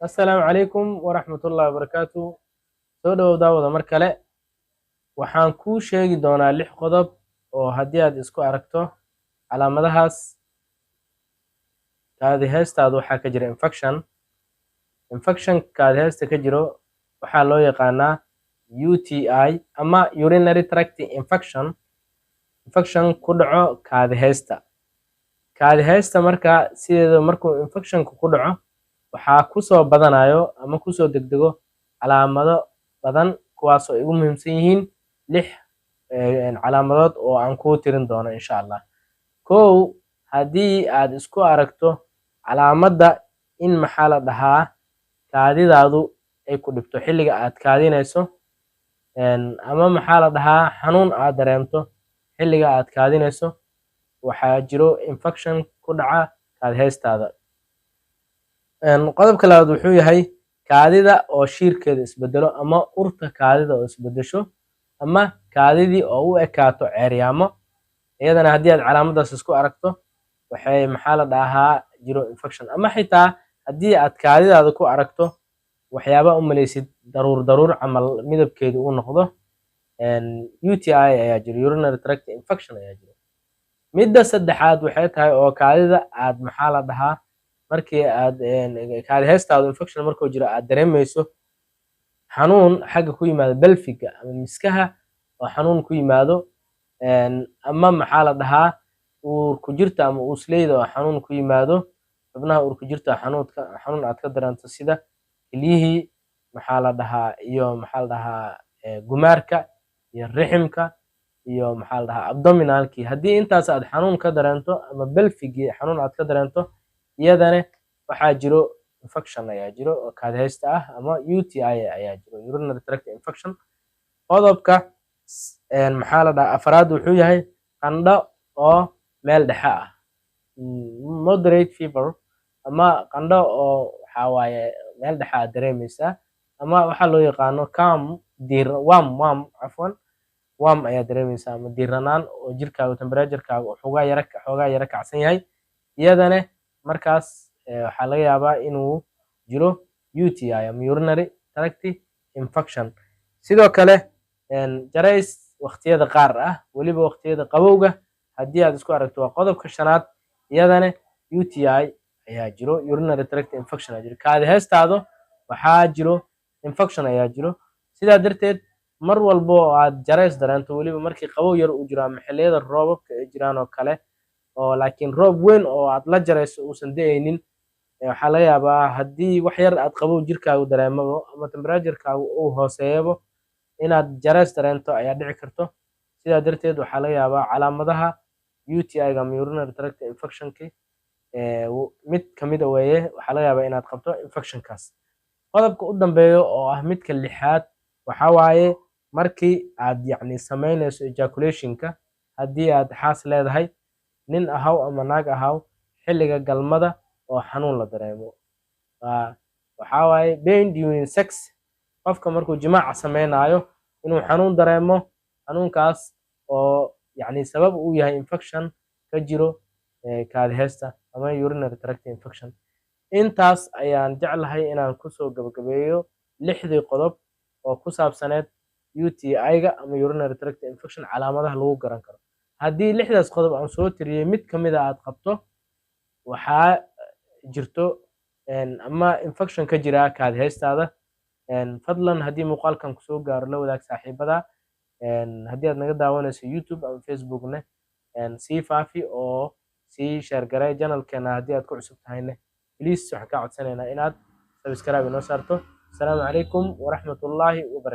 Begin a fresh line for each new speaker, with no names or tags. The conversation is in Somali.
Assalaamu calaykum waraxmatullaahi wabarakaatu. Soo dhowow, daawada. Mar kale waxaan kuu sheegi doonaa lix qodob oo haddii aad isku aragto calaamadahaas, kaadi heestaadu waxaa ka jira infection. Infection kaadi heesta ka jiro waxaa loo yaqaanaa UTI ama urinary tract infection, infection ku dhaco kaadi heesta. Kaadi heesta marka sideeda markuu infectionka ku dhaco, waxaa kusoo badanayo ama kusoo degdego calaamado badan, kuwaasoo ay ugu muhiimsan yihiin lix calaamadood oo aan kuu tirin doono, insha Allah. Kow, haddii aad isku aragto calaamadda in, maxaa la dhahaa, kaadidaadu ay ku dhibto xilliga aad kaadinayso, ama, maxaa la dhahaa, xanuun aad dareemto xilliga aad kaadinayso, waxaa jiro infection ku dhaca kaadi heestaada. Qodobka labaad wuxuu yahay kaadida oo shiirkeeda isbedelo, ama urta kaadida oo isbedesho, ama kaadidii oo u ekaato ceeryaamo. Iyadana haddii aad calaamadaas isku aragto, waxay, maxaa la dhahaa, jiro infection. Ama xitaa haddii aad kaadidaada ku aragto waxyaaba u malaysid daruur daruur camal midabkeedu uu noqdo, UTI ayaa jiro, urinary tract infection ayaa jiro. Midda saddexaad waxay tahay oo kaadida aad, maxaa la dhahaa, markii aad kaadi heestaadu infection markuu jiro aad dareemayso xanuun xagga ku yimaado pelviga ama miskaha oo xanuun ku yimaado, ama, maxaa la dhahaa, uur ku jirta ama uusleyda oo xanuun ku yimaado, xubnaha uur ku jirta xanuunka xanuun aad ka dareento, sida kelyihii, maxaa la dhahaa, iyo, maxaa la dhahaa, gumaarka iyo riximka iyo, maxaa la dhahaa, abdominalkii. Haddii intaas aad xanuun ka dareento ama pelvigii xanuun aad ka dareento, iyadana waxaa jiro infection ayaa jiro oo kaadiheysta ah ama UTI ayaa jiro, urinary tract infection. Qodobka maxaa la dhahaa, afraad wuxuu yahay qandho oo meel dhexe ah, moderate fever, ama qandho oo waxaa waaye meel dhexe aad dareemeysaa, ama waxaa loo yaqaano calm diir warm warm cafwan, warm ayaa dareemeysaa ama diiranaan oo jirkaaga temperaturekaaga uu xoogaa yara kacsan yahay. Iyadana markaas waxaa laga yaabaa inuu jiro UTI ama urinary tract infection. Sidoo kale jarays waqtiyada qaar ah, weliba waqtiyada qabowga, haddii aad isku aragto, waa qodobka shanaad. Iyadana UTI ayaa jiro, urinary tract infection ayaa jiro, kaadi heestaado waxaa jiro infection ayaa jiro. Sidaa darteed mar walba oo aad jarays dareento, weliba markii qabow yar uu jiro ama xilliyada roobabka ay jiraan oo kale, oo laakiin roob weyn oo aad la jarayso uusan da'aynin, waxaa laga yaabaa haddii wax yar aad qabow jirkaagu dareemabo ama temperaturekaagu uu hooseeyabo, inaad jarays dareento ayaa dhici karto. Sidaa darteed waxaa laga yaabaa calaamadaha UTI-ga ama urinary tract infectionki mid kamid a weeye. Waxaa laga yaabaa inaad qabto infectionkaas. Qodobka u dambeeyo oo ah midka lixaad waxaa waaye markii aad yacni samaynayso ejaculationka, haddii aad xaas leedahay, nin ahaw ama naag ahaw, xilliga galmada oo xanuun la dareemo. Waxaa waaye pain during sex, qofka markuu jimaaca sameynaayo inuu xanuun dareemo, xanuunkaas oo yacni sabab uu yahay infection ka jiro kaadi heesta ama urinary tract infection. Intaas ayaan jeclahay inaan kusoo gabagabeeyo lixdii qodob oo ku saabsaneed UTI-ga ama urinary tract infection, calaamadaha lagu garan karo. Haddii lixdaas qodob aan soo tiriyey mid ka mid a aad qabto, waxaa jirto ama infection ka jira kaadi heystaada. Fadlan haddii muuqaalkan kusoo gaaro, la wadaag saaxiibada. Haddii aad naga daawanayso YouTube ama Facebookne, sii faafi oo sii share garay channelkeena. Haddii aad ku cusub tahayne, please, waxaan kaa codsanaynaa inaad subscribe inoo saarto. Asalaamu calaykum waraxmatullaahi wabarakatu.